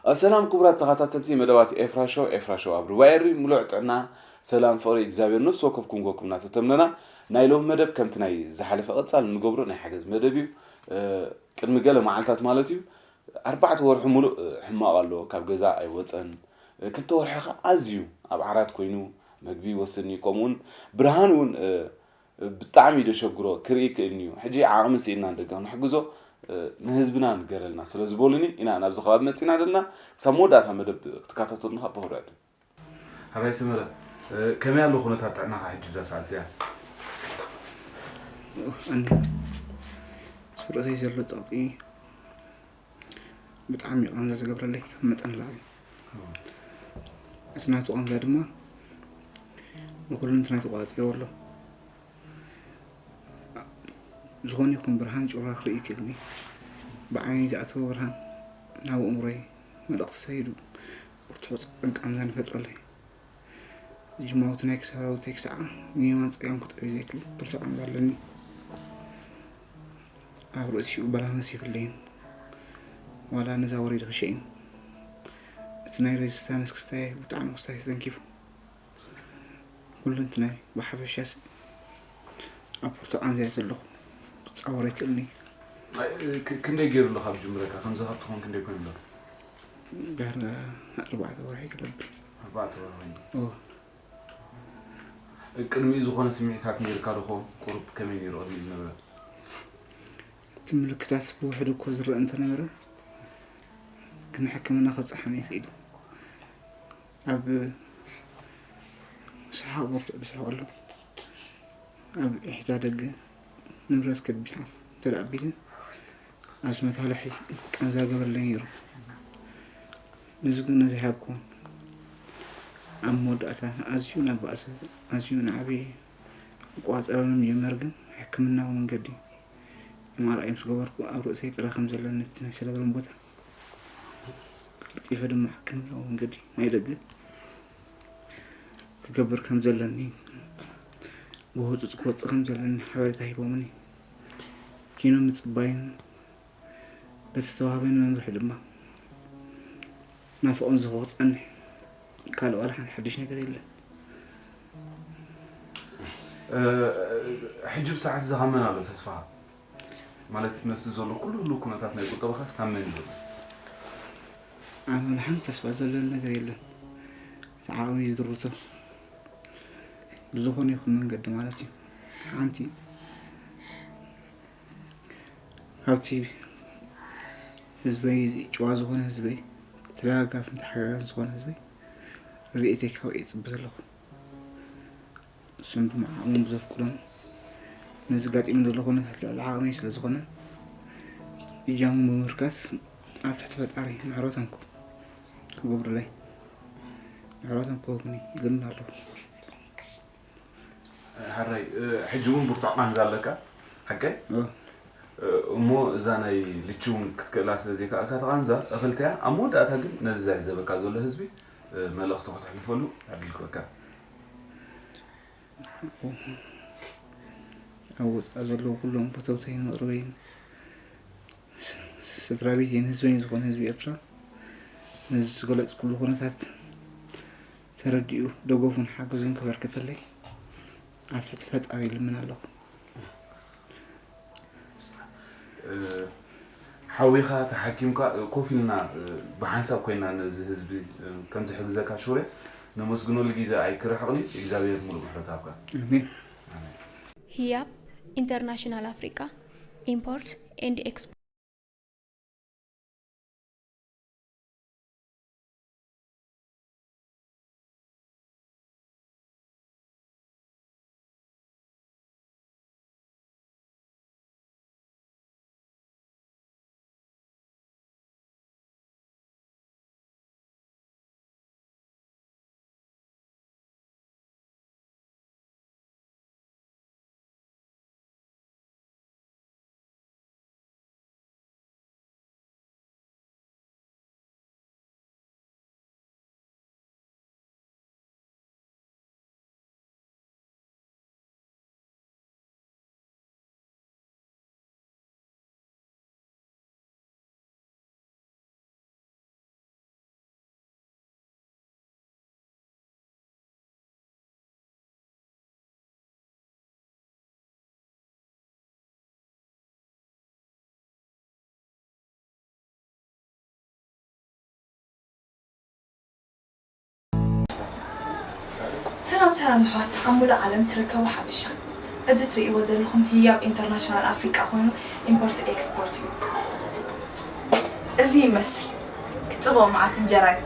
ኣሰላም ክቡራት ተኸታተልቲ መደባት ኤፍራ ሾው፣ ኤፍራ ሾው ኣብ ሩባ ኤሪ ምሉዕ ጥዕና፣ ሰላም፣ ፍቕሪ እግዚኣብሔር ነፍሲ ወከፍኩም ጎኩም እናተተምነና፣ ናይ ሎሚ መደብ ከምቲ ናይ ዝሓለፈ ቀጻሊ እንገብሮ ናይ ሓገዝ መደብ እዩ። እ፣ ቅድሚ ገለ መዓልታት ማለት እዩ፣ ኣርባዕተ ወርሒ ሙሉእ፣ እ፣ ሕማቕ ኣሎ፣ ካብ ገዛ ኣይወጸን። እ፣ ክልተ ወርሒ ኸኣ ኣዝዩ ኣብ ዓራት ኮይኑ መግቢ ይወስድን እዩ፣ ከምኡውን ብርሃን እውን፣ እ፣ ብጣዕሚ እዩ ደሸግሮ፣ ክርኢ ይክእልን እዩ። ሕጂ ዓቕሚ ስኢንና ንደገ ክንሕግዞ፣ እ፣ ንህዝብና ንገረልና ስለ ዝበሉኒ ኢና ናብዚ ከባቢ መጺና ዘለና። ክሳብ መወዳእታ መደብ ክትከታተሉና ካብ ብኽብሪ ዕድም። ሓራይ ሰመረ፣ እ፣ ከመይ ኣሎ ኩነታት ጥዕናኻ ሕጂ እዛ ሰዓት እዚኣ? ኣነ ኣብ ርእሰይ ዘሎ ጸቕጢ ብጣዕሚ እዩ ቃንዛ ዝገብረለይ ካብ መጠን ንላዕሊ። እቲ ናቱ ቃንዛ ድማ ንኹሉ እንትና ተቋጺርዎ ኣሎ። ዝኾነ ይኹን ብርሃን ጩራ ክርኢ ይክእልኒ። ብዓይኒ ዝኣተወ ብርሃን ናብ ኣእምሮይ መልእኽቲ ሰዲዱ ብርቱዕ ጸቕጥን ቃንዛን ይፈጥረለይ። ጅማውቲ ናይ ክሳራውተይ ክሳዕ ንየማን ጸጋም ክጠውዩ ዘይክእል ብርቱዕ ቃንዛ ኣለኒ። ኣብ ርእሲኡ ባላንስ የብለይን። ዋላ ነዛ ወሪድ ክሸይን። እቲ ናይ ሬዚስታንስ ክስታይ ብጣዕሚ ክስታይ ተተንኪፉ። ኩለንትናይ ብሓፈሻስ ኣብ ፖርቶ ቃንዛ እየ ዘለኹ። ክጻወር ኣይክእልን እየ። ኣይ፣ ክ-፣ ክንደይ ገይሩ ኣሎ ካብ ጅምረካ? ከምዚ ካብ ትኾን ክንደይ ኮይኑ ኣሎ? ዳርጋ ኣርባዕተ ወርሒ ክለብል። ኣርባዕተ ወርሒ ኮይኑ። እወ። ቅድሚኡ ዝኾነ ስምዒታት ነይርካ ዶ ኾን? ቁሩብ ከመይ ነይሩ ቅድሚኡ ዝነበረ? እቲ ምልክታት ብውሕዱ እኮ ዝረአ እንተነበረ፣ ግን ሕክምና ከብጽሓኒ ይኽእል እዩ። ኣብ ሰሓቕ ብርቱዕ ዝስሕቕ ኣሎ። ኣብ ኢሕታ ደገ ንብረት ከቢሓፍ እንተ ደኣ ኣቢለ፣ ኣስመት ሃለሒ ቃንዛ ገበረለይ ነይሩ። ንዝግነ ዘይሃብኩዎን። ኣብ መወዳእታ ኣዝዩ እናባእሰ፣ ኣዝዩ እናዓበየ ክቆጻጸረኒ ምጀመር፣ ግን ሕክምናዊ መንገዲ ኤምኣርኣይ ምስ ገበርኩ፣ ኣብ ርእሰይ ጥረ ከም ዘለኒ ኣብቲ ናይ ሰለብረም ቦታ ቀልጢፈ ድማ ሕክምናዊ መንገዲ ናይ ደገ ክገብር ከም ዘለኒ፣ ብህጹጽ ክወጽእ ከም ዘለኒ ሓበሬታ ሂቦምኒ። ኪኖ ምጽባይን በቲ ዝተዋህበኒ መምርሒ ድማ ናተቆንዘኹ ክጸንሕ ካልእ ዋላ ሓንቲ ሓድሽ ነገር የለን። እ፣ ሕጂ ብሰዓት እዚ ካብ መን ኣሎ ተስፋ? ማለት ነዚ ዘሎ ኩሉ ህሉው ኩነታት ናይ ቁጠባኻስ ካብ መን እዩ ዘሎ? ኣነ ዋላ ሓንቲ ተስፋ ዘለኒ ነገር የለን። እቲ ዓቕሚ እዩ ዝድርቶ። ብዝኾነ ይኹን መንገዲ ማለት እዩ። ሓንቲ ካብቲ ህዝበይ፣ ጭዋ ዝኾነ ህዝበይ፣ ተደጋጋፍን ተሓጋጋዝን ዝኾነ ህዝበይ ረድኤተይ ክህብ እየ ዝጽበ ዘለኹ። እሱም ድማ ዓቕሞም ብዘፍቅዶም ነዚ ጋጢሙ ዘሎ ኩነታት ልዕሊ ዓቕመይ ስለ ዝኾነ እጃሞም ብምብርካት ኣብ ትሕቲ ፈጣሪ ምሕረቶም ክገብሩለይ፣ ምሕረቶም ክህቡኒ ይልምን ኣለኹ። ሓራይ፣ እ፣ ሕጂ እውን ብርቱዕ ቃንዛ ኣለካ፣ ሓቀይ? እ። እ፣ እሞ እዛ ናይ ልቺ እውን ክትክእላ ስለ ዘይከኣልካ፣ እታ ቃንዛ እኽልተያ፣ ኣብ መወዳእታ ግን ነዚ ዝዕዘበካ ዘሎ ህዝቢ፣ እ፣ መልእኽቲ ከተሕልፈሉ ዕድል ክበካ። ኣብ ወጻኢ ዘለዉ ኩሎም ፈተውተይን መቕርበይን፣ ስ-፣ ስድራ ቤተይን ህዝበይን ዝኾነ ህዝቢ ኤርትራ፣ ነዚ ዝገለጽኩሉ ኩነታት ተረዲኡ ደገፉን ሓገዙን ከበርክተለይ ኣብ ትሕቲ ፈጣሪ ይልምን ኣለኹ። እ፣ ሓዊኻ ተሓኪምካ፣ እ፣ ኮፍ ኢልና፣ እ፣ ብሓንሳብ ኮይና ነዚ ህዝቢ፣ እ፣ ከም ዝሕግዘካ ሽውሬ ነመስግነሉ ግዜ ኣይክርሕቕን እዩ። እግዚኣብሔር ሙሉእ ምሕረት ሃብካ። ኣሜን። ኣሜን። ሂያብ ኢንተርናሽናል ኣፍሪቃ ኢምፖርት ኤንድ ኤክስፖርት። ሰላም ሰላም ኣሕዋት ኣብ ሙሉእ ዓለም ትርከቡ ሓበሻ፣ እዚ ትርእይዎ ዘለኹም ህያብ ኢንተርናሽናል ኣፍሪቃ ኮይኑ ኢምፖርት ኤክስፖርት እዩ። እዚ ይመስል ክጽብቕ መዓት እንጀራ እዩ።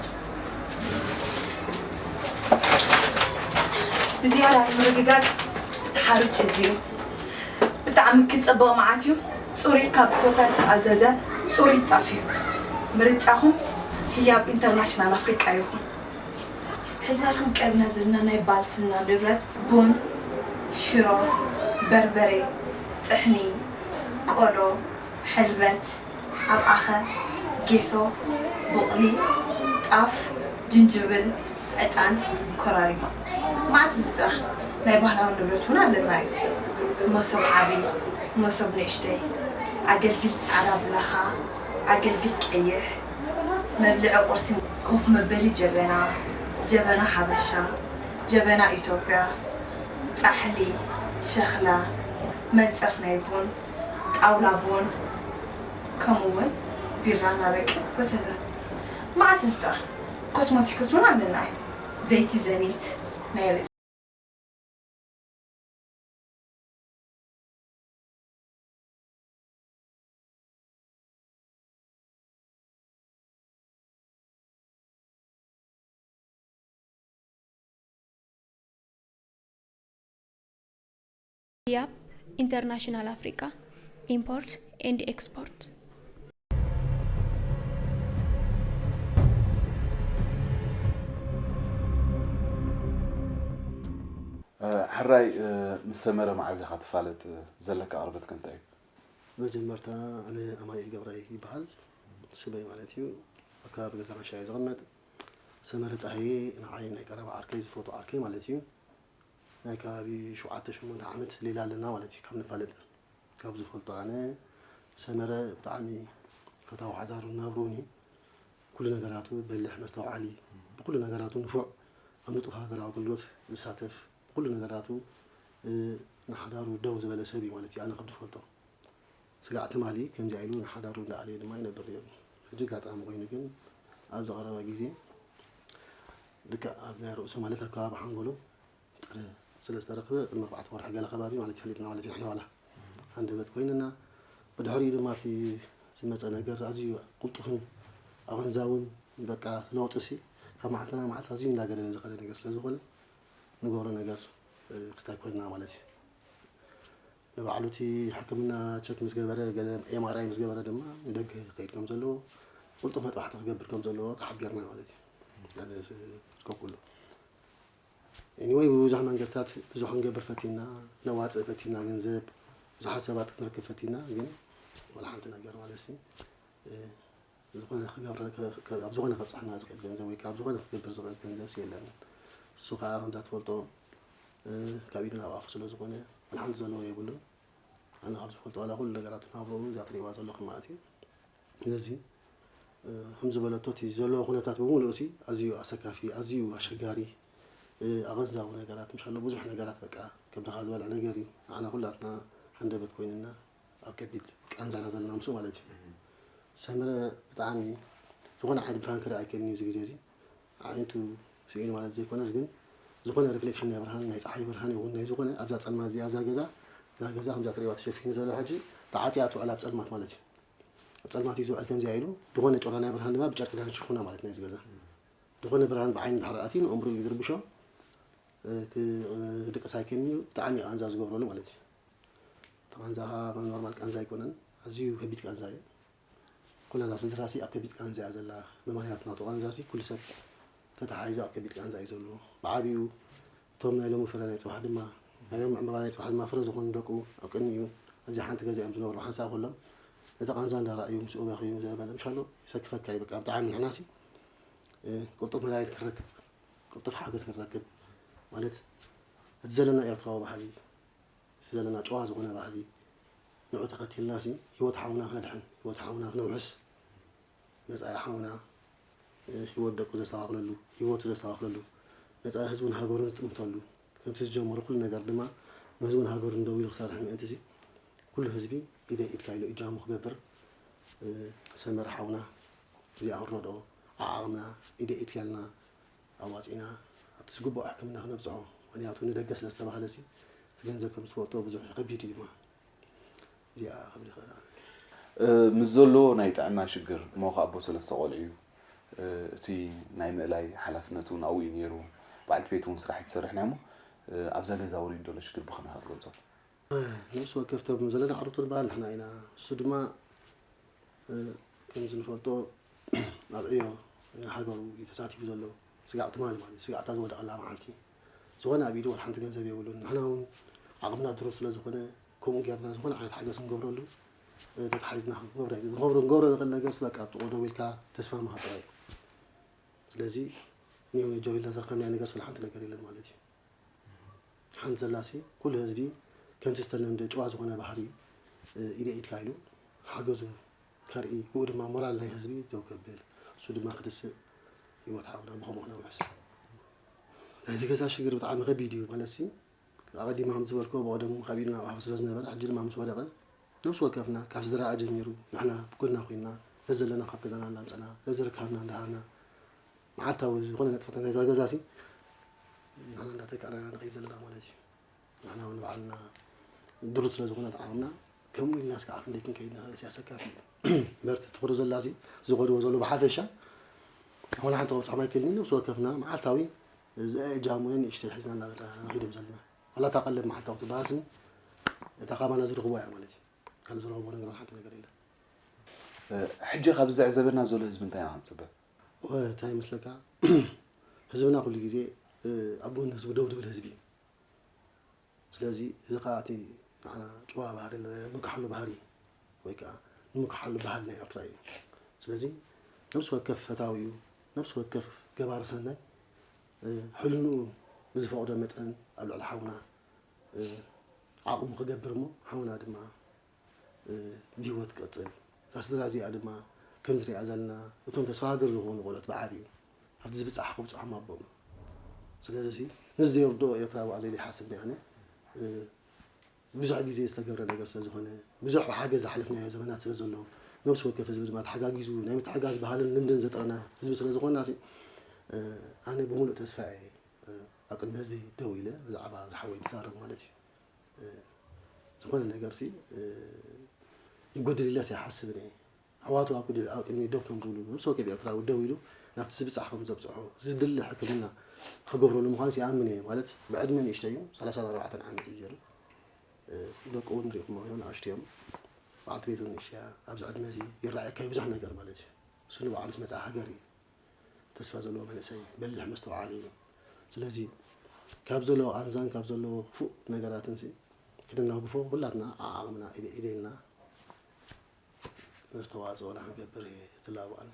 ብዝያዳ ንምርግጋጽ እቲ ሓሩጭ እዚ እዩ። ብጣዕሚ ክጽብቕ መዓት እዩ። ጽሩይ ካብ ኢትዮጵያ ዝተኣዘዘ ጽሩይ ጣፍ እዩ። ምርጫኹም ህያብ ኢንተርናሽናል ኣፍሪቃ ይኹን። ሒዝናልኩም ቀሪብና ዘለና ናይ ባልትና ንብረት ቡን፣ ሽሮ፣ በርበሬ፣ ጥሕኒ፣ ቆሎ፣ ሕልበት፣ ኣብኣኸ፣ ጌሶ፣ ቡቕሊ፣ ጣፍ፣ ጅንጅብል፣ ዕጣን፣ ኮራሪማ። መዓስ እዚ ጥራሕ ናይ ባህላዊ ንብረት እውን ኣለና እዩ። መሶብ ዓቢ፣ መሶብ ንእሽተይ፣ ኣገልግል ጻዕዳ ብላኻ፣ ኣገልግል ቀይሕ፣ መብልዒ ቁርሲ፣ ኮፍ መበሊ ጀበና፣ ጀበና ሓበሻ፣ ጀበና ኢትዮጵያ፣ ጻሕሊ፣ ሸኽላ፣ መንጸፍ ናይ ቡን፣ ጣውላ ቡን፣ ከምኡ እውን ቢራን ኣረቅን ወዘተ። መዓስ እዚ ጥራሕ ኮስሞቲክስ እውን ኣለና እዩ። ዘይቲ ዘኒት፣ ናይ ርእሲ። ህያብ ኢንተርናሽናል ኣፍሪቃ ኢምፖርት ኤንድ ኤክስፖርት። ሕራይ፣ ምስ ሰመረ መዓዝ ኢኻ ትፋለጥ? ዘለካ ቅርበት ከ እንታይ እዩ? መጀመርታ ኣነ ኣማኑኤል ገብራይ ይበሃል ስመይ ማለት እዩ። ኣብ ከባቢ ገዛ ራሻ እየ ዝቕመጥ። ሰመረ ጻህየ ንዓይ ናይ ቀረባ ዓርከይ ዝፈትዎ ዓርከይ ማለት እዩ። ናይ ከባቢ ሸውዓተ ሸሞንተ ዓመት ሌላ ኣለና ማለት እዩ ካብ ንፋለጥ። ካብ ዝፈልጦ ኣነ ሰመረ ብጣዕሚ ፈታዊ ሓዳሩን ናብርኡን እዩ። ኩሉ ነገራቱ በሊሕ መስተውዓሊ፣ ብኩሉ ነገራቱ ንፉዕ፣ ኣብ ንጡፍ ሃገራዊ ኣገልግሎት ዝሳተፍ፣ ብኩሉ ነገራቱ ንሓዳሩ ደው ዝበለ ሰብ እዩ ማለት እዩ ኣነ ካብ ዝፈልጦ። ስጋዕ ትማሊ ከምዚኣ ኢሉ ንሓዳሩ እንዳኣለየ ድማ ይነብር ነይሩ። ሕጂ ኣጋጣሚ ኮይኑ ግን ኣብዚ ቀረባ ግዜ ልክዕ ኣብ ናይ ርእሱ ማለት ኣብ ከባቢ ሓንጎሉ ጥረ ስለ ዝተረኽበ ቅድሚ ኣርባዕተ ወርሒ ገለ ከባቢ ማለት ይፈሊጥና ማለት እዩ ንሕና ዋላ ሃንደበት ኮይንና ብድሕሪኡ ድማ እቲ ዝመፀ ነገር ኣዝዩ ቅልጡፍን ኣቐንዛውን በቃ ለውጢ ሲ ካብ መዓልቲ ናብ መዓልቲ ኣዝዩ እንዳገደለ ዝኸደ ነገር ስለ ዝኾነ ንገብሮ ነገር ክስታይ ኮይንና ማለት እዩ። ንባዕሉ እቲ ሕክምና ቸክ ምስ ገበረ ገለ ኤምኣርኣይ ምስ ገበረ ድማ ንደገ ክኸይድ ከም ዘለዎ ቅልጡፍ መጥባሕቲ ክገብር ከም ዘለዎ ተሓቢርና ማለት እዩ። ኣነ ዝርከብኩሉ ኤኒወይ ብብዙሕ መንገድታት ብዙሕ ክንገብር ፈቲና ነዋፅእ ፈቲና ገንዘብ ብዙሓት ሰባት ክንረክብ ፈቲና ግን ወላ ሓንቲ ነገር ማለት ሲ ዝኾነ ክገብረ ኣብ ዝኾነ ከብፅሐና ዝኽእል ገንዘብ ወይ ካብ ዝኾነ ክገብር ዝኽእል ገንዘብ የለን። እሱ ከዓ ከምዛ ትፈልጦ ካብ ኢዱ ናብ ኣፉ ስለ ዝኾነ ወላ ሓንቲ ዘለዎ የብሉን። ኣነ ካብ ዝፈልጦ ዋላ ኩሉ ነገራት ናብርኡ እዛ ትሪእዋ ዘለኹም ማለት እዩ። ስለዚ ከም ዝበለቶ እቲ ዘለዎ ኩነታት ብምሉኡ ሲ ኣዝዩ ኣሰካፊ፣ ኣዝዩ ኣሸጋሪ፣ ኣቐንዛዊ ነገራት ምሻሎ ብዙሕ ነገራት በቃ ከብድኻ ዝበልዕ ነገር እዩ። ንዓና ኩላትና ሃንደበት ኮይኑና ኣብ ከቢድ ቃንዛ ኢና ዘለና ምስኡ ማለት እዩ። ሰመረ ብጣዕሚ ዝኾነ ዓይነት ብርሃን ክርኢ ኣይክእልን እዩ እዚ ግዜ እዚ። ኣዒንቱ ስኢኑ ማለት ዘይኮነስ ግን ዝኾነ ሪፍሌክሽን ናይ ብርሃን ናይ ፀሓይ ብርሃን ይኹን ናይ ዝኾነ ኣብዛ ፀልማት እዚኣ ኣብዛ ገዛ እዛ ገዛ ከምዛ ትሪእዋ ተሸፊኑ ዘሎ ሕጂ ተዓፅያ ትውዕል ኣብ ፀልማት ማለት እዩ። ኣብ ፀልማት እዩ ዝውዕል ከምዚኣ ኢሉ ዝኾነ ጮራ ናይ ብርሃን ድማ ብጨርቂ ዳን ሽፉና ማለት ናይዚ ገዛ ዝኾነ ብርሃን ብዓይኑ ድሕሪ ኣትዩ ንእምርኡ እዩ ዝርብሾ ክድቅስ ኣይክእልን እዩ ብጣዕሚ ቃንዛ ዝገብረሉ ማለት እዩ። እቲ ቃንዛ ከዓ ኖርማል ቃንዛ ኣይኮነን ኣዝዩ ከቢድ ቃንዛ እዩ። ኩላ እዛ ስድራ ሲ ኣብ ከቢድ ቃንዛ እያ ዘላ ብምኽንያት ናቱ ቃንዛ ሲ ኩሉ ሰብ ተተሓሒዙ ኣብ ከቢድ ቃንዛ እዩ ዘሎ ብዓብዩ እቶም ናይ ሎሚ ፍረ ናይ ፅባሕ ድማ ናይ ሎሚ ዕምበባ ናይ ፅባሕ ድማ ፍረ ዝኾኑ ደቁ ኣብ ቅድሚኡ ኣብዛ ሓንቲ ገዛ እዮም ዝነብሩ ሓንሳእ ከሎም እቲ ቃንዛ እንዳረኣዩ ምስኡ በኽዩ ዘበለ ምሻሎ ይሰክፈካ እዩ በቃ ብጣዕሚ ንሕና ሲ ቅልጡፍ መድሃኒት ክንረክብ ቅልጡፍ ሓገዝ ክንረክብ ማለት እቲ ዘለና ኤርትራዊ ባህሊ እቲ ዘለና ጨዋ ዝኾነ ባህሊ ንዑ ተኸቲልና ሲ ህይወት ሓውና ክነድሕን ህይወት ሓውና ክነውሕስ መጻኢ ሓውና ህይወት ደቁ ዘስተኻኽለሉ ህይወቱ ዘስተኻኽለሉ መጻኢ ህዝቡን ሃገሩን ዝጥምተሉ ከምቲ ዝጀመሮ ኩሉ ነገር ድማ ንህዝቡን ሃገሩን ደው ኢሉ ክሰርሕ ምእንቲ ሲ ኩሉ ህዝቢ ኢደ ኢድካ ኢሉ እጃሙ ክገብር ሰመረ ሓውና እዚኣ ክንረድኦ ዓዓቕምና ኢደ ኢድካ ኢልና ኣዋፂና ኣብ ዝግባኦ ሕክምና ክነብፅሖ። ምክንያቱ ንደገ ስለ ዝተባህለ ሲ እቲ ገንዘብ ከም ዝፈልጦ ብዙሕ ከቢድ እዩ ድማ። እዚኣ ክብል ይኽእል ኣነ። እ፣ ምስ ዘሎ ናይ ጥዕና ሽግር እሞ ከኣ ኣቦ ሰለስተ ቆልዑ እዩ። እ፣ እቲ ናይ ምእላይ ሓላፍነቱ ናብኡ እዩ ነይሩ። በዓልቲ ቤቱ እውን ስራሕ እዩ ትሰርሕ ናይ እሞ፣ እ፣ ኣብዛ ገዛ ወሪዱ ዘሎ ሽግር ብኸመይ ኢኻ ትገልጾ? ነብሲ ወከፍ ቶም ዘለና ዓርቱ ንበሃል ንሕና ኢና። እሱ ድማ እ፣ ከምዚ ንፈልጦ ኣብ ዕዮ ሃገሩ እዩ ተሳቲፉ ዘሎ። ስጋዕ ትማሊ ማለት እዩ፣ ስጋዕታ ዝወደቐላ መዓልቲ ዝኾነ ኣብ ኢዱ ወላ ሓንቲ ገንዘብ የብሉን። ንሕና እውን ዓቕምና ድሩት ስለ ዝኾነ ከምኡ ጌርና ዝኾነ ዓይነት ሓገዝ ክንገብረሉ እ፣ ተታሒዝና ክንገብሮ ኢና። ዝገብሮ ክንገብሮ ንኽእል ነገር ስለ በቃ ኣብ ጥቕኡ ደው ኢልካ ተስፋ ምሃብ ጥራይ እዩ። ስለዚ ኒው ጆ ኢልና ዘርከብናዮ ነገር ስለ ሓንቲ ነገር የለን ማለት እዩ። ሓንቲ ዘላሲ ኩሉ ህዝቢ ከምቲ ዝተለምደ ጨዋ ዝኾነ ባህሪ እ፣ ኢደ ኢድካ ኢሉ ሓገዙ ከርኢ ብኡ ድማ ሞራል ናይ ህዝቢ ደው ከብል እሱ ድማ ክትስእ ህይወት ሓውና ብኸምኡ ክነውሕስ ናይቲ ገዛ ሽግር ብጣዕሚ ከቢድ እዩ ማለት ሲ ኣቐዲማ ከም ዝበልኮ ብቐደሙ ካብ ኢድና ኣፍ ስለ ዝነበረ ሕጂ ድማ ምስ ወደቐ ነብሲ ወከፍና ካብ ስድራ ጀሚሩ ንሕና ብኩልና ኮይንና ዘዘለና ካብ ገዛና እናምፀና ዘዝርካብና እንዳሃብና መዓልታዊ ዝኾነ ነጥፈታት ናይዛ ገዛ ሲ ንሕና እንዳተካእና ንኸይድ ዘለና ማለት እዩ። ንሕና እውን ባዕልና ድሩት ስለ ዝኾነ ተዓቕምና ከምኡ ኢልና እስከ ክንደይ ክንከይድ ንኽእል ሲ ኣሰካፊ እዩ። መርቲ ትኹሩ ዘላ ሲ ዝኸድዎ ዘሎ ብሓፈሻ ወላ ሓንቲ ከብፅሖም ኣይክእልን እዩ። ነብሲ ወከፍና መዓልታዊ ዘእጃሙነ ንእሽተይ ሒዝና እናመፃና ንኸይዶም ዘለና ዋላ እታ ቀለብ መዓልታዊ ትበሃል ስኒ እታ ካባና ዝረኽቦ እያ ማለት እዩ። ካልእ ዝረኽቦ ነገር ሓንቲ ነገር የለን። ሕጂ ካብ ዘዕዘበና ዘሎ ህዝቢ እንታይ ኢና ክንፅበ? እንታይ ይመስለካ? ህዝብና ኩሉ ግዜ ኣብ ጎኒ ህዝቡ ደው ድብል ህዝቢ እዩ። ስለዚ እዚ ከዓ እቲ ንዓና ጭዋ ባህሪ ንምክሓሉ ባህሪ ወይ ከዓ ንምክሓሉ ባህል ናይ ኤርትራ እዩ። ስለዚ ነብሲ ወከፍ ፈታዊ እዩ፣ ነብሲ ወከፍ ገባሪ ሰናይ ሕልንኡ ብዝፈቕዶ መጠን ኣብ ልዕሊ ሓውና ዓቕሙ ክገብር እሞ ሓውና ድማ ብህይወት ክቕፅል እዛ ስድራ እዚኣ ድማ ከም ዝሪኣ ዘለና እቶም ተስፋ ሃገር ዝኾኑ ቆልዑት ብዓብዩ ኣብቲ ዝብፃሕ ክብፅሖም ኣቦም ስለዚ ነዚ ዘይርድኦ ኤርትራዊ ኣለሉ ይሓስብ ኣነ ብዙሕ ግዜ ዝተገብረ ነገር ስለ ዝኾነ ብዙሕ ብሓገዝ ዝሓለፍናዮ ዘመናት ስለ ዘሎ ነብሲ ወከፍ ህዝቢ ድማ ተሓጋጊዙ ናይ ምትሕጋዝ ባህልን ልምድን ዘጥረና ህዝቢ ስለ ዝኾንና ኣነ ብምሉእ ተስፋ እየ ኣብ ቅድሚ ህዝቢ ደው ኢለ ብዛዕባ ዝሓወይ ዝዛረብ ማለት እዩ ዝኾነ ነገር ሲ ይጎድል ኢለ ኣይሓስብን እየ ኣሕዋቱ ኣብ ቅድ- ኣብ ቅድሚ ደው ከም ዝብሉ ነብሲ ወከፍ ኤርትራዊ ደው ኢሉ ናብቲ ዝብፃሕ ከም ዘብፅሖ ዝድሊ ሕክምና ክገብረሉ ምዃኑ ይኣምን እየ ማለት ብዕድመ ንእሽተይ እዩ ሰላሳን ኣርባዕተን ዓመት እዩ ገይሩ ደቁ እውን ሪእኩሞ እዮም ንኣሽቱ እዮም በዓልቲ ቤቱ ንእሽተያ ኣብዚ ዕድመ እዚ ይረኣየካ እዩ ብዙሕ ነገር ማለት እዩ እሱ ንባዕሉ ዝመፅኣ ሃገር እዩ ተስፋ ዘለዎ መንእሰይ በሊሕ መስተውዓሊ እዩ ስለዚ ካብ ዘለዎ ቃንዛን ካብ ዘለዎ ክፉእ ነገራትን ሲ ክነናግፎ ኩላትና ዓዓቕምና ኢደ ኢደ ኢልና ኣስተዋፅኦና ክንገብር እየ ዝላበኣኒ።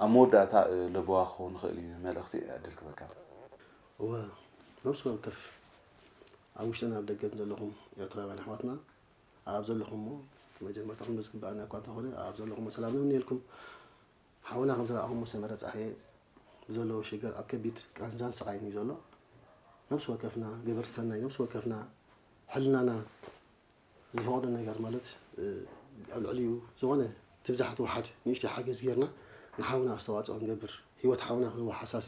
ኣብ መወዳእታ ለበዋ ክኸውን ይኽእል እዩ መልእኽቲ ዕድል ክበካ። እወ ነብሲ ወከፍ ኣብ ውሽጥን ኣብ ደገን ዘለኹም ኤርትራውያን ኣሕዋትና ኣብ ዘለኹሞ እቲ መጀመርታ ክንዶ ዝግበኣና እኳ እንተኾነ ኣብ ዘለኹሞ ሰላም ንምንየልኩም። ሓውና ከም ዝረኣኹሞ ሰመረ ጻህየ ብዘለዎ ሽግር ኣብ ከቢድ ቃንዛን ስቓይን እዩ ዘሎ። ነብሲ ወከፍና ገበርቲ ሰናይ ነብሲ ወከፍና ሕልናና ዝፈቕዶ ነገር ማለት ኣብ ልዕሊኡ ዝኾነ ትብዛሕ ትውሓድ ንእሽተይ ሓገዝ ጌርና ንሓውና ኣስተዋፅኦ ንገብር ህይወት ሓውና ክንወሓሳሲ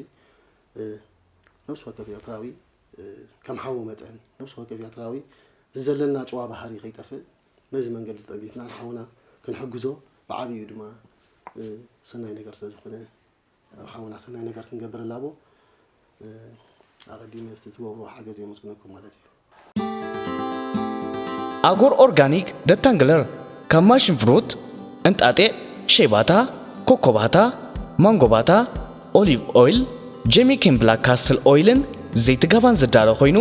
ነብሲ ወከፍ ኤርትራዊ ከም ሓው መጠን ነብሲ ወከፍ ኤርትራዊ እዚ ዘለና ጨዋ ባህሪ ከይጠፍእ በዚ መንገዲ ጠሚትና ንሓውና ክንሕግዞ ብዓብዩ ድማ ሰናይ ነገር ስለዝኾነ ሓውና ሰናይ ነገር ክንገብር ኣላቦ ኣቐዲመ እቲ ዝገብርዎ ሓገዝ የመስግነኩም ማለት እዩ። ኣጎር ኦርጋኒክ ደታንግለር ካብ ማሽን ፍሩት፣ እንጣጢዕ፣ ሸይባታ፣ ኮኮባታ፣ ማንጎባታ፣ ኦሊቭ ኦይል፣ ጀሚኬን ብላክ ካስትል ኦይልን ዘይቲ ጋባን ዝዳሎ ኮይኑ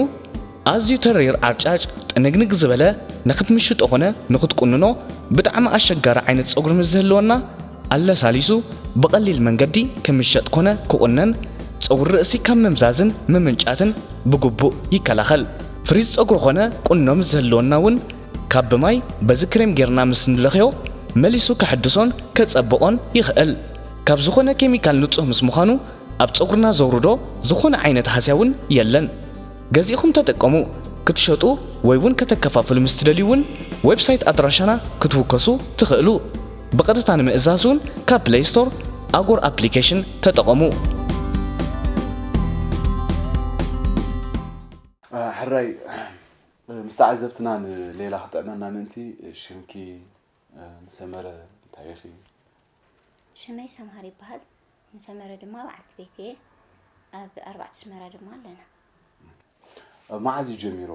ኣዝዩ ተሪር ዓርጫጭ ጥንግንግ ዝበለ ንክትምሽጦ ኮነ ንክትቁንኖ ብጣዕሚ ኣሸጋሪ ዓይነት ፀጉሪ ምስ ዝህልወና ኣለሳሊሱ ብቐሊል መንገዲ ክምሸጥ ኮነ ክቑነን፣ ጸጉሪ ርእሲ ካብ ምምዛዝን ምምንጫትን ብግቡእ ይከላኸል። ፍሪዝ ጸጉሪ ኾነ ቁኖ ምስ ዝህልወና እውን ካብ ብማይ በዚ ክሬም ጌርና ምስ ንለኽዮ መሊሱ ከሐድሶን ከጸብቖን ይኽእል። ካብ ዝኾነ ኬሚካል ንጹህ ምስ ምዃኑ ኣብ ጸጉርና ዘውርዶ ዝኾነ ዓይነት ሃስያ እውን የለን። ገዚእኹም ተጠቀሙ። ክትሸጡ ወይ እውን ከተከፋፍሉ ምስ ትደልዩ እውን ዌብሳይት ኣድራሻና ክትውከሱ ትኽእሉ። ብቐጥታ ንምእዛዝ እውን ካብ ፕለይ ስቶር ኣጎር ኣፕሊኬሽን ተጠቐሙ። ሕራይ፣ ምስ ተዓዘብትና ንሌላ ክጥዕመና ምእንቲ፣ ሽምኪ፣ ንሰመረ እንታይ ኢኺ? ሽመይ ሰምሃር ይበሃል። ንሰመረ ድማ በዓልቲ ቤት እየ። ኣብ ኣርባዕተ ኣስመራ ድማ ኣለና። መዓዝ እዩ ጀሚሮ?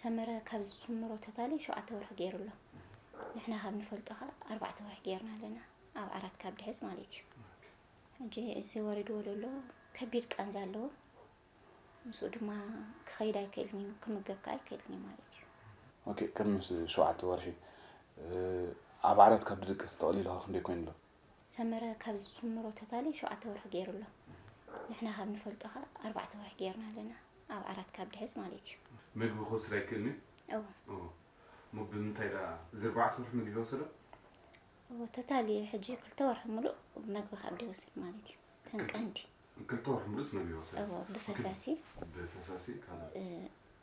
ሰመረ ካብ ዝጅምሮ ቶታሊ ሸውዓተ ወርሒ ገይሩ ኣሎ። ንሕና ካብ ንፈልጦ ኸ ኣርባዕተ ወርሒ ገይርና ኣለና። ኣብ ዓራት ካብ ድሕዝ ማለት እዩ። ሕጂ እዚ ወሪድዎ ዘሎ ከቢድ ቃንዛ ኣለዎ። ምስኡ ድማ ክኸይድ ኣይክእልን እዩ፣ ክምገብ ከኣ ኣይክእልን እዩ ማለት እዩ። ኦኬ፣ ቅድሚ ስ-፣ ሸውዓተ ወርሒ፣ እ፣ ኣብ ዓራት ካብ ድድቅስ ተቐሊሉ ኸ ክንደይ ኮይኑ ኣሎ? ሰመረ ካብ ዝጅምሮ ቶታሊ ሸውዓተ ወርሒ ገይሩ ኣሎ። ንሕና ካብ ንፈልጦ ኸ ኣርባዕተ ወርሒ ገይርና ኣለና። ኣብ ዓራት ካብ ድሕዝ ማለት እዩ። ምግቢ ክወስድ ኣይክእልን እዩ? እዎ። እዎ። እሞ ብምንታይ ደኣ እዚ ኣርባዕተ ወርሒ ምግቢ ይወሰዶ? እዎ፣ ቶታሊ ሕጂ ክልተ ወርሒ ሙሉእ ምግቢ ካብ ደይወስድ ማለት እዩ። ተን ክልተ ቀንዲ። ክልተ ወርሒ ሙሉእስ ምግቢ ይወሰድ? እዎ፣ ብፈሳሲ። ብፈሳሲ ካልእ? እ፣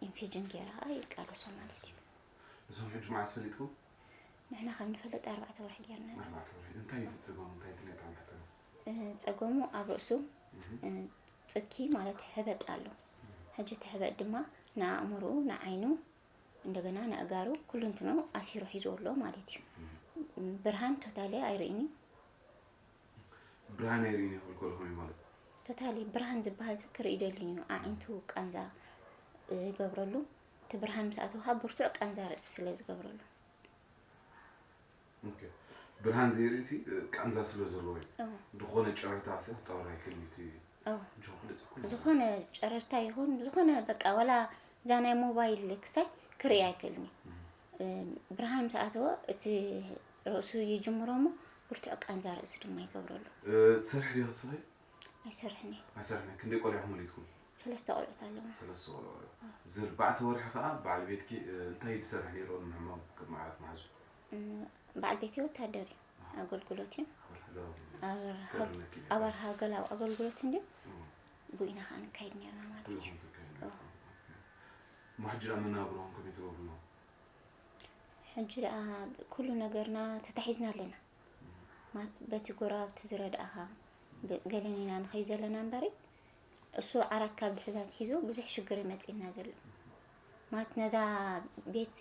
ኢንፌጅን ገይረ ኸኣ ይቃለሶ ማለት እዩ። ንሶም ሕጂ መዓስ ፈሊጥኩም? ንሕና ካብ ንፈልጥ ኣርባዕተ ወርሒ ገይርና። ኣርባዕተ ወርሒ። እንታይ እዩ እቲ ጸገሙ? እንታይ እቲ ናይ ጥዕና ጸገም? እ፣ ጸገሙ ኣብ ርእሱ፣ እህ። እ፣ ጽኪ ማለት ሕበጥ ኣሎ። ሕጂ እቲ ሕበጥ ድማ ንኣእምሮኡ፣ ንዓይኑ፣ እንደገና ንኣእጋሩ፣ ኩሉ እንትኑ ኣሲሩ ሒዝዎ ኣሎ ማለት እዩ። እህ። ብርሃን ቶታሊ ኣይርእን እዩ። ብርሃን ኣይርእን እዩ ክብል ከሎ ከመይ ማለት? ቶታሊ ብርሃን ዝበሃል ሰብ ክርኢ ደልን እዩ። ኣዒንቱ ቃንዛ፣ እ፣ ይገብረሉ። እቲ ብርሃን ምስ ኣተወ ከዓ ብርቱዕ ቃንዛ ርእሲ ስለ ዝገብረሉ። ኦኬ። ብርሃን ዘይርእሲ፣ እ፣ ቃንዛ ስለ ዘለዎ እዩ። እዎ። ዝኾነ ጨረርታ ሲ ክጻወር ኣይክእልን እዩ እቲ እዎ። ጆ ክልጽ ኩሉ። ዝኾነ ጨረርታ ይኹን፣ ዝኾነ በቃ ዋላ እዛ ናይ ሞባይል ክሳይ ክርኢ ኣይክእልን እዩ። እም። እ፣ ብርሃን ምስ ኣተወ እቲ ርእሱ ይጅምሮ እሞ ብርቱዕ ቃንዛ ርእሲ ድማ ይገብረሉ። እ፣ ትሰርሒ ዲኺ ንስኺ? ኣይሰርሕን እየ። ኣይሰርሕን እየ። ክንደይ ቆልዑ ኢኹም ወሊድኩም? ሰለስተ ቆልዑት ኣለዉ። ሰለስተ ቆልዑ። ኣዎ። እዚ ኣርባዕተ ወርሒ ከኣ በዓል ቤትኪ፣ እ፣ እንታይ እዩ ዝሰርሕ ነይሩ ንምሕማሙ ቅድሚ ዓራት ምሓዙ? እ፣ በዓል ቤተይ ወታደር እዩ። ኣዎ። ኣገልግሎት እዩ። ኣበርሃ ዶ-፣ ኣብ ኣበርሃ፣ ከርነኪ ይበሃል። ኣበርሃ ገላው ኣገልግሎት እንድዩ። እዎ። ብኡ ኢና ከኣ ንካይድ ነይርና ማለት እዩ። ኩልኹም ትካየዱ። ኣዎ። ኦኬ። እሞ ሕጂ ደኣ መናብሮኹም ከመይ ትገብሩ ኣለኹም? ሕጂ ደኣ ኩሉ ነገርና ተታሒዝና ኣለና። ማለት በቲ ጎረባብቲ ዝረድኣኻ ብ-፣ ገለን ኢና ንኸይድ ዘለና እምበሪ፣ እሱ ዓራት ካብ ድሕዝ ኣትሒዙ ብዙሕ ሽግር እዩ መጺእና ዘሎ። ማለት ነዛ ቤትሲ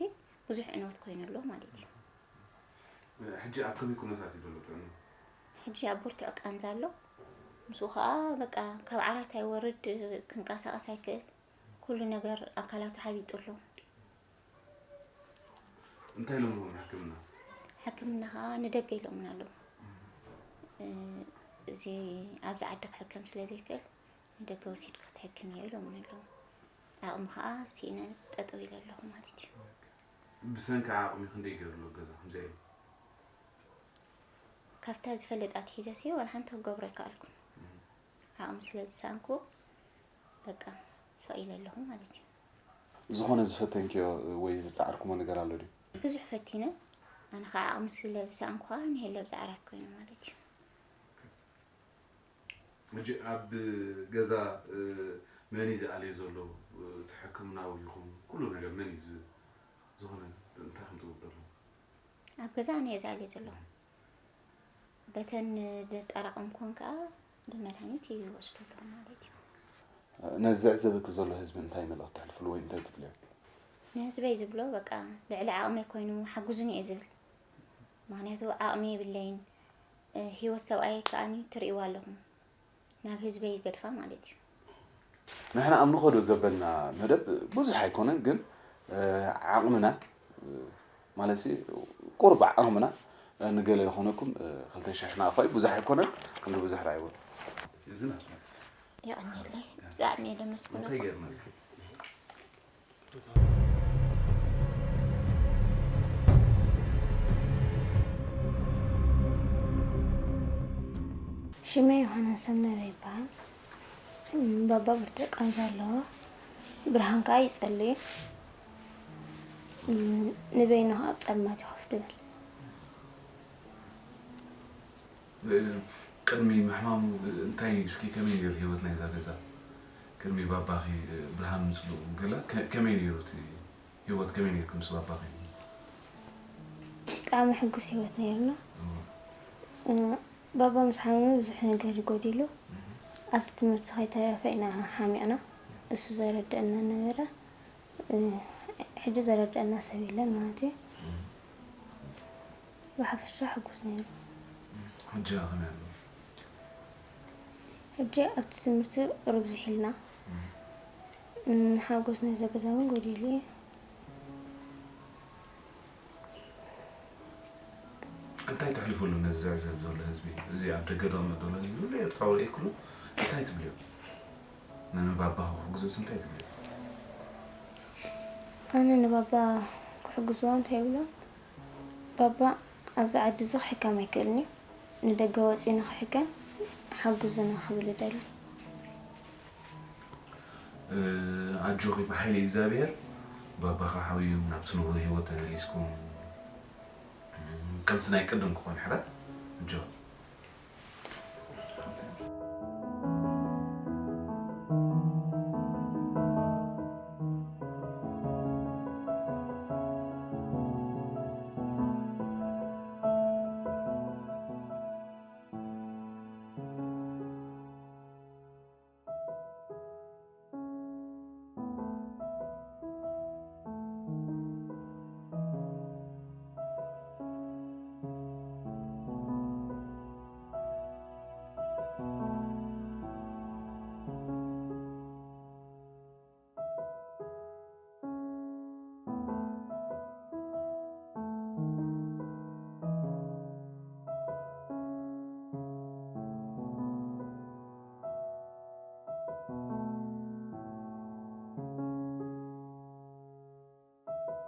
ብዙሕ ዕንወት ኮይኑ ኣሎ ማለት እዩ። ሕጂ ኣብ ከመይ ኩነታት እዩ ዘሎ ጥዕና? ሕጂ ኣብ ብርቱዕ ቃንዛ ኣሎ። ምስኡ ኸኣ በቃ ካብ ዓራት ኣይወርድ፣ ክንቀሳቐስ ኣይክእል። ኩሉ ነገር ኣካላቱ ሓቢጡ ኣሎ። እንታይ ኢሎምኹም ሕክምና? ሕክምና ኸዓ ንደገ ኢሎምና ኣለዉ። እ፣ እዚ ኣብዚ ዓዲ ክሕከም ስለ ዘይክእል ንደገ ወሲድካ ክትሕክም እየ ኢሎምና ኣለዉ። ዓቕሚ ኸዓ ስኢነ ጠጠው ኢለ ኣለኹ ማለት እዩ። ብሰንኪ ዓቕሚ ክንደይ ገይሩ ኣሎ ገዛ ከምዚ ኢሉ? ካብታ ዝፈለጥ ኣትሒዘ ሲ ዋላ ሓንቲ ክገብሮ ኣይከኣልኩን። ዓቕሚ ስለ ዝሰኣንኩ በቃ ስቕ ኢለ ኣለኹ ማለት እዩ። ዝኾነ ዝፈተንክዮ ወይ ዝጸዓርኩሞ ነገር ኣሎ ድዩ? ብዙሕ ፈቲነ። ኣነ ኸዓ ዓቕሚ ስለ ዝሰኣንኩ ኸዓ ንሄለ ኣብዚ ዓራት ኮይኑ ማለት እዩ። ሕጂ ኣብ ገዛ፣ እ፣ መን እዩ ዝኣልዮ ዘሎ? እ፣ እቲ ሕክምናዊ ይኹን ኩሉ ነገር መን እዩ ዝ-፣ ዝኾነ እንታይ ከም ትገብሩ ኣለኹም? ኣብ ገዛ ኣነ እየ ዝኣልዮ ዘለኹ። በተን ዘጠራቐምኩን ከኣ ብመድሃኒት ይወስዱ ኣለዉ ማለት እዩ። ነዚ ዝዕዘበኪ ዘሎ ህዝቢ እንታይ መልእኽቲ ተሕልፍሉ ወይ እንታይ ትብልዮ? ንህዝበይ ዝብሎ በቃ ልዕሊ ዓቕመይ ኮይኑ ሓግዙኒ እየ ዝብል። ምኽንያቱ ዓቕሚ የብለይን። እ፣ ህይወት ሰብኣይ ከኣኒ ትርእይዋ ኣለኹም። ናብ ህዝበይ ይገድፋ ማለት እዩ። ንሕና ኣብ ንኸዶ ዘበልና መደብ ብዙሕ ኣይኮነን፣ ግን፣ እ፣ ዓቕምና፣ እ፣ ማለትሲ ቁሩብ ዓቕምና፣ እ፣ ንገለ ይኾነኩም፣ እ፣ ክልተ ሽሕ ናቕፋ እዩ፣ ብዙሕ ኣይኮነን፣ ክንዲ ብዙሕ ርኣይዎ። እዚ ናትና። የቐንየለይ። ብጣዕሚ እየ ደመስግነኩም። እንታይ ገይርና? ሽመይ ዮሃና ሰመረ ይበሃል። እም፣ ባባ ብርቱዕ ቃንዛ ኣለዎ። ብርሃን ከኣ ይጸልእ እዩ። እም፣ ንበይኑ ከኣ ኣብ ጸልማት እዩ ኮፍ ድብል። እ፣ ቅድሚ ምሕማሙ፣ እ፣ እንታይ እስኪ ከመይ ነይሩ ህይወት ናይዛ ገዛ? ቅድሚ ባባኺ፣ እ፣ ብርሃን ምጽልኡ ገለ ከ-፣ ከመይ ነይሩ እቲ ህይወት ከመይ ነይርኩም ምስ ባባኺ? ብጣዕሚ ሕጉስ ህይወት ነይርና። እዎ። እ፣ ባባ ምስ ሓመመ ብዙሕ ነገር እዩ ጎዲሉ። እህ። ኣብቲ ትምህርቲ ከይተረፈ ኢና ሓሚቕና። እሱ ዘረድአና ነበረ። እ፣ ሕጂ ዘረድአና ሰብ የለን ማለት እዩ። ብሓፈሻ ሕጉስ ነይሩ። ሕጂ ከመይ ኣሎ? ሕጂ ኣብቲ ትምህርቲ ቁሩብ ዝሒልና። እ፣ ሓጎስ ናይዛ ገዛ እውን ጎዲሉ እዩ። እንታይ ተሕልፉሉ ነዚ ዝዕዘብ ዘሎ ህዝቢ? እዚ ኣብ ደገ ዝቕመጥ ዘሎ ህዝቢ፣ ኩሉ ኤርትራዊ ርኤ ኩሉ እንታይ ትብልዮ? ንባባ ክሕግዞስ እንታይ ትብልዮ? ኣነ ንባባ ክሕግዝዎ እንታይ ይብሎ? ባባ ኣብዚ ዓዲ እዚ ክሕከም ኣይክእልን እዩ። ንደገ ወጺኡ ንክሕከም ሓግዙና ክብል እደሊ። እ፣ ኣጆኺ ብሓይሊ እግዚኣብሔር ባባኻ ሓውዩ ናብቲ ንቡር ህይወት ተመሊስኩም፣ እ፣ ከምቲ ናይ ቅድም ክኾን ሕራይ። ኣጆኺ።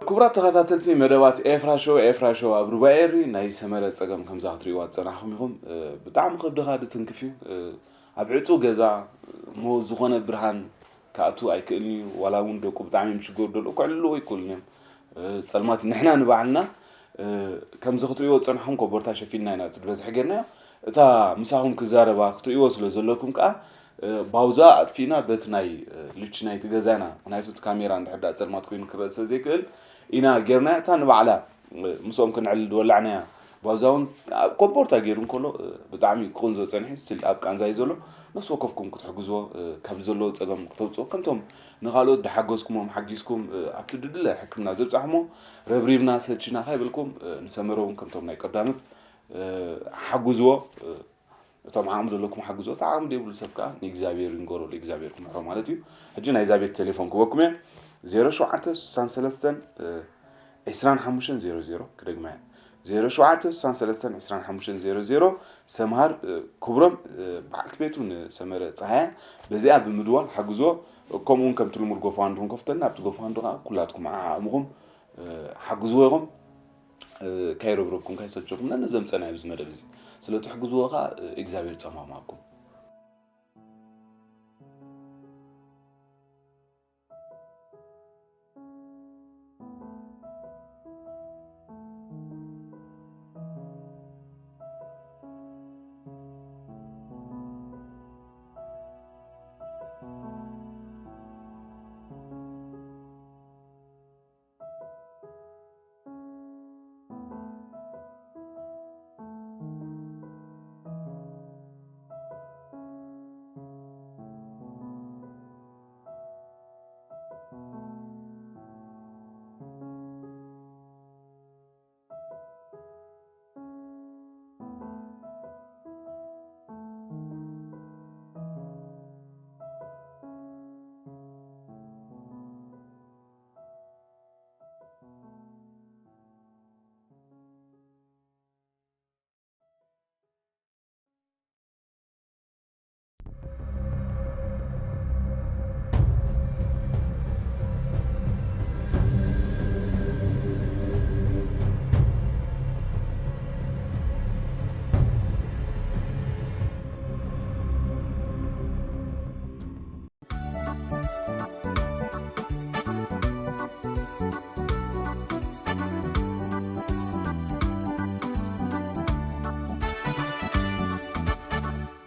ክቡራት ተኸታተልቲ መደባት ኤፍራ ሾው፣ ኤፍራ ሾው ኣብ ሩባ ኤሪ ናይ ሰመረ ጸገም ከምዛ ክትርእይዋ ዝጸናሕኩም ኢኹም። እ፣ ብጣዕሚ ከብድኻ ድትንክፍ እዩ። እ፣ ኣብ ዕጹው ገዛ እሞ ዝኾነ ብርሃን ክኣቱ ኣይክእልን እዩ። ዋላ እውን ደቁ ብጣዕሚ እዮም ዝሽገሩ፣ ደልኡ ክዕልልዎ ኣይክእሉን እዮም። እ፣ ጸልማት ንሕና ንባዕልና፣ እ፣ ከምዚ ክትርእይዎ ዝጸናሕኩም ኮቦርታ ሸፊንና ኢና እቲ ዝበዝሐ ጌርናዮ። እታ ምሳኹም ክዛረባ ክትርእይዎ ስለ ዘለኩም ከኣ፣ እ፣ ባውዛ ኣጥፊእና በቲ ናይ፣ እ፣ ልች ናይቲ ገዛና፣ ምኽንያቱ እቲ ካሜራ እንድሕር ደኣ ጸልማት ኮይኑ ክረአ ስለ ዘይክእል ኢና ጌርናዮ። እታ ንባዕላ፣ እ፣ ምስኦም ክንዕልል ዝወላዕናያ ባውዛ እውን ኣብ ኮቦርታ ገይሩ እንከሎ፣ እ፣ ብጣዕሚ ክቕንዞ ጸኒሑ፣ ስቲል ኣብ ቃንዛ እዩ ዘሎ። ነፍሲ ወከፍኩም ክትሕግዝዎ፣ እ፣ ካብ ዘለዎ ጸገም ክተውጽኦ፣ ከምቶም ንኻልኦት ድሓገዝኩሞም ሓጊዝኩም፣ እ፣ ኣብቲ ድድለ ሕክምና ዘብጻሕሞ ረብሪብና ሰልችና ካይበልኩም፣ እ፣ ንሰመረ እውን ከምቶም ናይ ቀዳሞት፣ እ፣ ሓግዝዎ። እ፣ እቶም ዓቕሚ ዘለኩም ሓግዝዎ፣ እቲ ዓቕሚ ዘይብሉ ሰብ ከኣ ንእግዚኣብሔር ይንገሮ፣ ለእግዚኣብሔር ክምሕሮ ማለት እዩ። ሕጂ ናይዛ ቤት ቴሌፎን ክበኩም እየ። ዜሮ ሸውዓተ ስሳን ሰለስተን፣ እ፣ ዕስራን ሓሙሽተን ዜሮ ዜሮ፣ ክደግማ እየ። ዜሮ ሸውዓተ ስሳን ሰለስተን ዕስራን ሓሙሽተን ዜሮ ዜሮ። ሰምሃር፣ እ፣ ክብሮም፣ እ፣ በዓልቲ ቤቱ ንሰመረ ጸሃያ በዚኣ ብምድዋል ሓግዝዎ። ከምኡ እውን ከምቲ ልሙድ ጎፋንድኹም ከፍተልና፣ ኣብቲ ጎፋንዱ ከኣ ኩላትኩም ዓዓቕምኹም፣ እ፣ ሓግዝዎ ኢኹም። እ፣ ካይረብረብኩም፣ ካይሰልቸኩም ነነዘምጸና ኣብዚ መደብ እዚ። ስለ ትሕግዝዎ ከኣ፣ እ፣ እግዚኣብሔር ጸማማኩም።